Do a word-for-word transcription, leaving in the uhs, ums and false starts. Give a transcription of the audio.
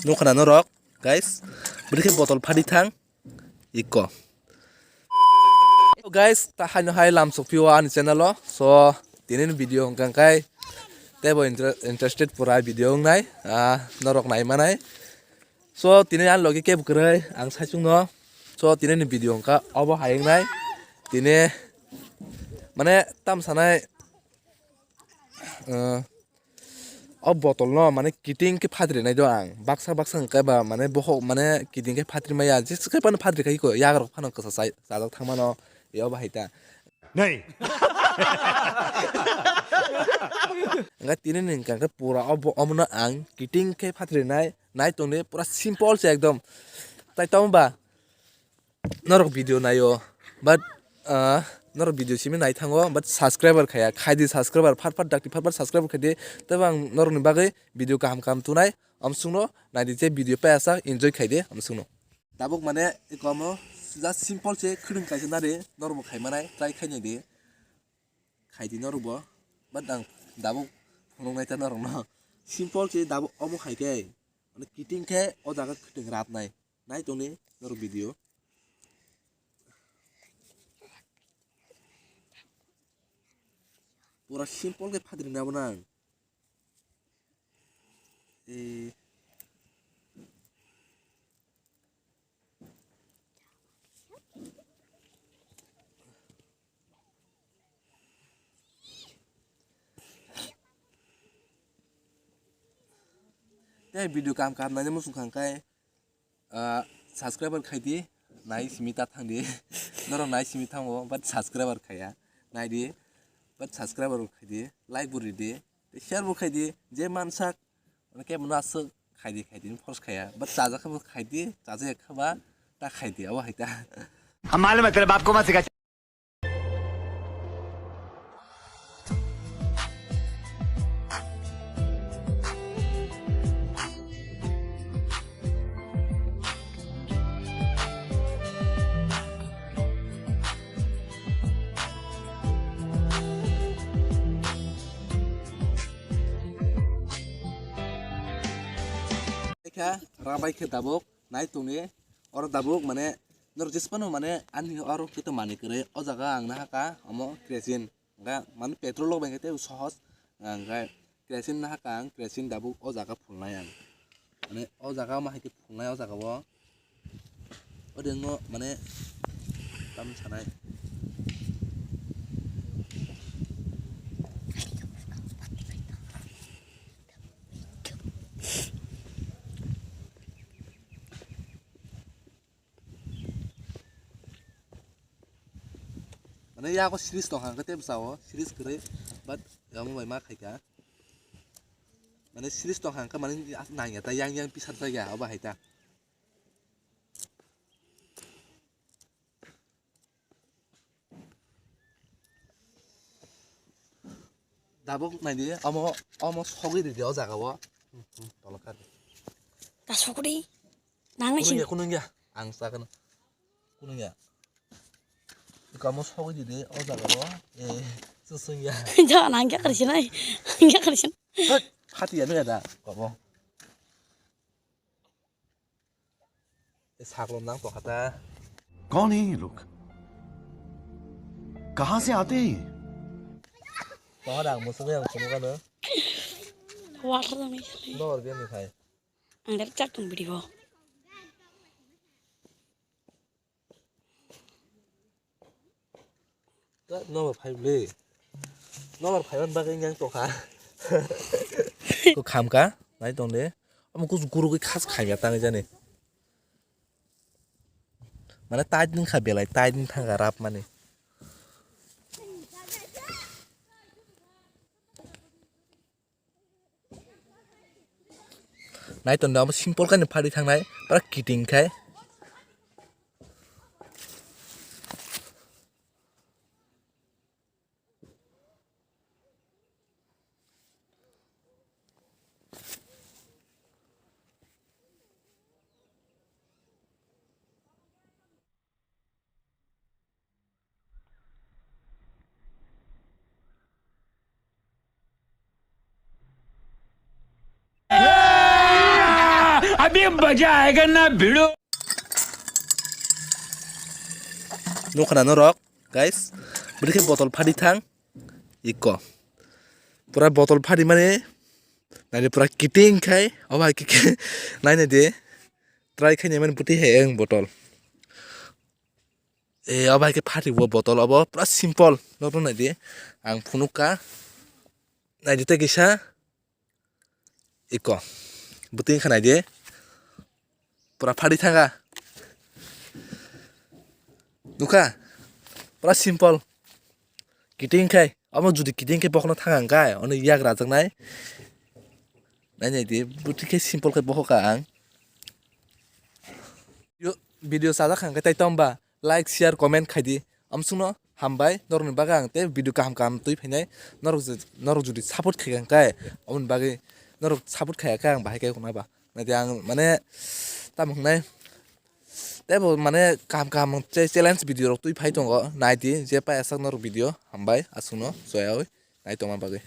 Nukha na norok, guys, bwrwi khe botol phadi thang, iko. So guys, ta haino hai lam sokphio ani channel o. So, tini ni video hwnkha kai teibo inter-, interested pura video wngnai, ah, norok nai manai. So, tini ani logi kebo kwrwi ang saichung no. So, tini ni video hwnkha obo hai wngnai. Tini mane tam sanai, ah, o botol no mane kiting khe phatri nai do ang. Baksa baksa hwnkhe ba mane bohok mane kiting khe phatri maya. Jesa khe phano phatri khai ko, yagrok phano kwsa chai, chajak thang mano. Yo bahai ta. Nei. Hwnkhe tini ni hwnkha khe pura obo, omono ang kiting khe phatri nai, nai tongdi pura simple se ekdom. Tai tamo ba? Norok video naio, but, ah, norok video simi nai thango, but subscriber khaya, khaidi subscriber, phat phat dakti phat phat subscriber khaidi, tei ang norokni bagwi video kaham kaham tunai, amsungno naidi je video payasa enjoy khaidi, amsungno. Tabuk mane ekomo just simple se khwrwng kaisa nari, norokbo khaimanai, try khainai di, khaidi norokbo, but ang tabuk phunuknai ta norokno, simple se tabuk omo khaikhe, mane kiting khe o jaga khwtwng rapnai. Nai tongni norok video. Pura simple khe phatri na bo nang. Eh. Tei video kam kam nai muchung khang kai. Ah, subscriber khaidi, nai simi ta thangdi. Norok nai simi thango, but subscriber khaya. Naidi, but subscriber khaidi, like bo ridi, tei share bo khaidi, je mansak, mane kebo no aswk khaidi, khaidi, force khaya. But chajak khe bo khaidi, chajak khe ba ta khaidi, abo hai ta. हम मालूम है, तेरे बाप को मत सिखा। Ekha rabai khe tabuk nai tongni oro tabuk mane norok jesa phano mane ani oro khe to manwi kwrwi o jaga ang nahaka omo kerosene. Hwnkhe mane petrol rok bai khe teibo sohoj. Hwnkhe kerosene nahaka ang, kerosene tabuk o jaga phulnai ang. Mane o jaga omo hai khe phulnai o jaga o. O de wngno mane tam sanai. Mane yago series tong kha, hwnkhe tei bwsao series kwrwi, but omo bai ma khaikha. Mane series tong kha, hwnkhe mane nangya ta, yang yang pisar jagya, obo hai ta. Tabuk naidi, omo, omo sogwi ridi o jaga o. Hmm, hmm, tolokha. Ta sogwi. Nang nai sing. Kunungya, kunungya. Ang sakano. Kunungya. Iko omo sogwi ridi o jaga o. Eh, susungya. Ja, nang kya kar sinai. Nang kya kar sin. Hatiya nungya da, komo. Saklo nang tokha ta. कौन है ये लोग? कहाँ से आते हैं ये? Tokha da, ang musuk yang sunu kano. Water dong ni. Dor biya ni khai. Ang dari chak tong bidi bo. Nobar phai le. Nobar phaiman bagwi yang tokha. Ko khamka, nai tong de. Omo kusu gurugwi khas khaimya tangwi jani. Mane tight wng kha belai, tight wng thang kha rap mani. Nai tong di, omo simple khe ni phari thangnai, pura kiting khai. अभी मजा आएगा ना भिड़ो। Nukha na norok, guys, bwrwi khe botol phadi thang, iko. Pura botol phadi mani, naidi pura kiting khai, obo hai khe, nai naidi, try khai nai mani bwtwi hai ang botol. E, obo hai khe phadi bo botol, obo pura simple, norok naidi, ang phunuk kha, naidi tei kisa, iko, bwtwi wngkha naidi. Pura phadi thanga. Nukha? Pura simple. Kiting khai. Omo judi kiting khai bokhno thanga hwnkhe, ono yak rajaknai. Nai naidi, bwtwi khai simple khai bokhokha ang. Yo, video sajak hwnkhe tai tongba. Like, share, comment khai di. Amsukno hambai, norokni bagwi ang tei video kaham kaham twi phainai. Norok je, norok jodi support khai kha hwnkhe, aboni bagwi norok support khai kha ang bahai khe khna ba. Naidi ang mane tamo hwnai. Tei bo mane kaham kaham che-, challenge video rok twi phai tongo. Naidi je paiyasak norok video hambai aswkno joyaui nai tongma bagwi.